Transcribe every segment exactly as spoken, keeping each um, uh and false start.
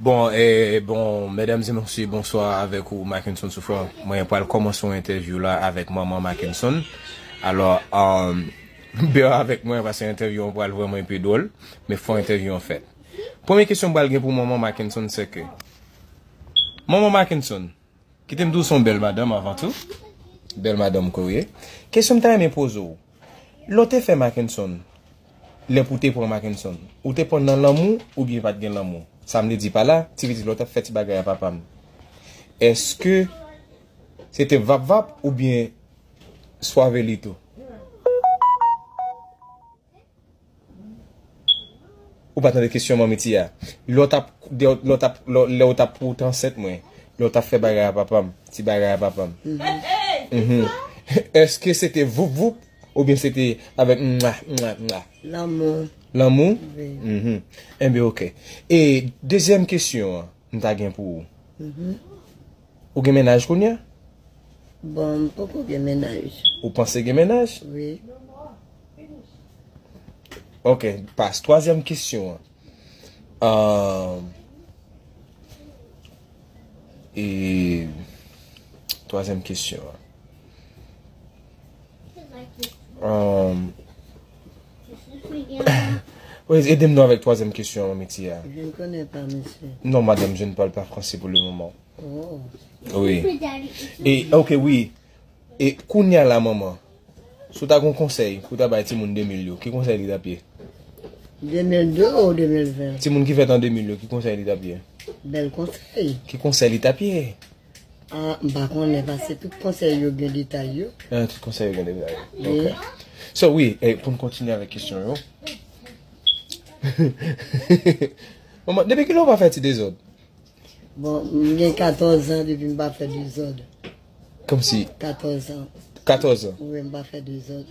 Bon, e, bon, medam e mesye, bonswa avèk ou, Mackenson Souffrant. Mwen pral kòmanse yon entèvyou la avèk manman Mackenson. Alò, um, bear avèk mwen, paske entèvyou an pral vrèman enpe dwòl, men fò entèvyou an fèt. Premye kesyon m pral gen pou manman Mackenson, se ke, manman Mackenson, kite m di w se yon bèl madanm avan tou. Bèl madanm ke w ye. Kesyon m ta renmen poze w. Lè w te fè Mackenson, lè pou w te pran Mackenson, ou te pran nan lanmou oubyen pa t gen lanmou? Sa m vle di pa la, ti pitit lè w t ap fè ti bagay a papa m, èske se te vap vap oubyen swavelito? Ou pa tande kesyon manmi ti a? Lè w t ap, lè w t ap, lè w t ap pou w t ansent mwen, lè w t ap fè bagay a papa m, ti bagay a papa m. Mhm. Èske se te voup voup oubyen se te avèk mwa, mwa, mwa? Lanmou. Lanmou? Wi. Mhm. Enben, oke. E dezyèm kesyon an m ta gen pou ou. Mhm. Ou gen mennaj kounye a? Bon, m poko gen mennaj. Ou panse gen mennaj? Wi. Ok, pas. Twazyèm kesyon an. Ahn, e, twazyèm kesyon an. Ahn, ede m non avèk twazyèm kesyon an, manmi ti a. Je ne connais pas, monsieur. Non, madame, je ne parle pas français pour le moment. Oh. Wi. E, ok, wi. E kounye a la, manman, si w ta gen yon konsèy pou w ta bay timoun de mil yo, ki konsèy li t ap ye? De mil de ou de mil ven? Timoun ki fèt an de mil yo, ki konsèy li t ap ye? Bèl konsèy. Ki konsèy li t ap ye? Ah, m pa konnen, paske tout konsèy yo gen detay yo. Ah, tout konsèy yo gen detay yo. Wi. Ok. So, wi, e, pou n kontinye avèk kesyon yo. Manman, depi kilè w pa fè ti dezòd? Bon, m gen katòz an depi m pa fè dezòd. Kòmsi? Katòz an. Katòz an? Wi, m pa fè dezòd.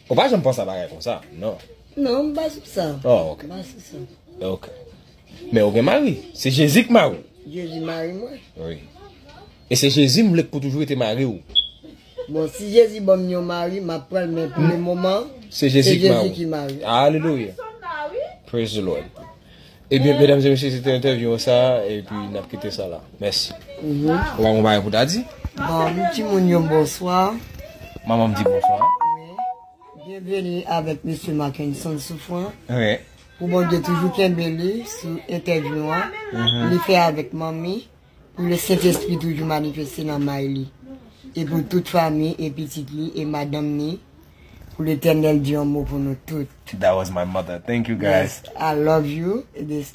Ou pa janm panse a bagay konsa, non? Non, m pa sou sa. Oh, ok. M pa sou sa. Ok. Men ou gen mari. Se Jezi k mari w. Jezi mari mwen. Wi. E se Jezi m vle k pou toujou rete mari w. Bon, si Jezi ban m yon mari, m ap pran l, men pou le moman, se Jezi ki mari. Alelouya. Praise the Lord. Ebyen, medam e mesye, se te entèvyou an sa, epi n ap kite sa la. Mèsi. Mhm. Ou pa gen bagay pou ta di? Bon, m timoun yo, bonswa. Manman m di bonswa. Wi. Byenveni avèk mesye Mackenson Souffrant. Wi. Pou Bondye toujou kenbe li sou entèvyou an. Mhm. Li fè avèk manmi. Pou le Sentespri toujou manifeste nan may li. E pou tout fanmi, e pitit li, e madanm ni. Pou Letènèl di yon mo pou nou tout. That was my mother. Thank you, guys. Yes, I love you. This